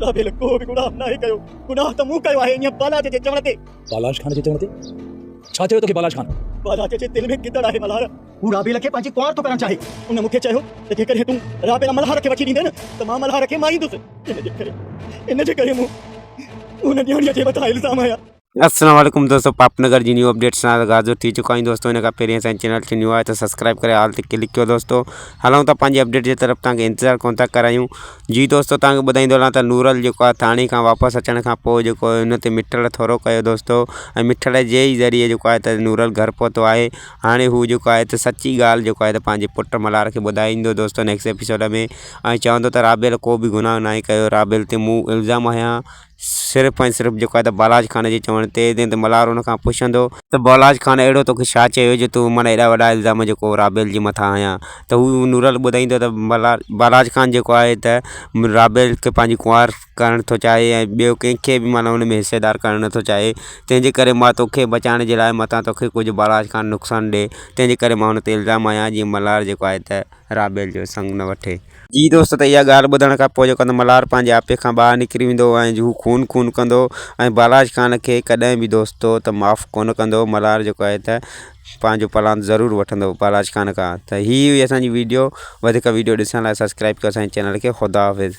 رابيل ڪو به گناهه ناهي ڪيو. گناهه ته مون ڪيو آهي انهيء بالاچ جي چوڻ تي. بالاچ خان جي چوڻ تي؟ ڇا چيو توکي بالاچ خان؟ بالاچ جي دل ۾ گدڙ آهي ملهار. هو رابيل کي پنهنجي ڪنوار ٿو ڪرڻ چاهي. ان مون کي چيو ته جيڪڏهن تون رابيل ملهار کي وٺي ڏيندين نه ته مان ملهار کي ماريندس. ان جي ڪري ان جي ڪري مون ان نياڻيء جي مٿان الزام هنيا. السلام عليڪم دوستو پاپ نگر جي نيو اپڊيٽ سان غازو ٿي چڪا آهيون دوستو ان کان پهرين اسان چينل تي نيو آهي ته سبسڪرائب ڪري آل تي ڪلڪ ڪيو دوستو هلون ٿا پنهنجي اپڊيٽ جي طرف تان کي انتظار ڪون ٿا ڪرايون جي دوستو تان کي ٻڌائيندو هلان ته نورل جيڪو آهي ٿاڻي کان واپس اچڻ کان پوء جيڪو هن تي مٺل ٿورو ڪيو دوستو ۽ مٺل جي ئي ذريعي جيڪو آهي ته نورل گهر پهتو آهي هاڻي هو جيڪو آهي ته سچي ڳالهه جيڪو آهي ته پنهنجي پٽ ملهار کي ٻڌائيندو دوستو نيڪسٽ ايپيسوڊ ۾ ۽ چوندو ته رابيل ڪو به گناهه ناهي ڪيو رابيل تي مون الزام هنيا صرف ۽ صرف جيڪو آهي ته بالاچ خان جي چوڻ تي جڏهن ته ملهار ان کان پڇندو ته بالاچ خان اهڙو توکي ڇا چيو جو تون معنيٰ ايڏا وڏا الزام جيڪو رابيل جي مٿان هنيا ته هو نورل ٻڌائيندو ته ملهار بالاچ خان جيڪو آهي ته رابيل کي پنهنجي ڪنوار ڪرڻ ٿو چاهي ۽ ٻيو ڪنهن کي به معنيٰ ان ۾ حصيدار ڪرڻ نٿو چاهي تنهن جي ڪري مان توکي بچائڻ جي لاء متان توکي ڪجهه بالاچ خان نقصان ڏي تنهن جي ڪري مان هن تي الزام هنيا جيئن ملهار جيڪو آهي ته رابيل جو سڱ نه وٺي. جي دوست ته اها ڳالهه ٻڌڻ کان پوء جيڪو ملهار پنهنجي آپي کان ٻاهر نڪري ويندو ۽ هو خون خون ڪندو ۽ بالاچ خان کي ڪڏهن به دوستو ته معاف ڪونه ڪندو ملهار جيڪو آهي ته پنهنجو پلاند ضرور وٺندو بالاچ خان کان ته هي هئي اسان جي ويڊيو وڌيڪ ويڊيو ڏسڻ لاء سبسڪرائب ڪيو اسان جي چينل کي خدا حافظ.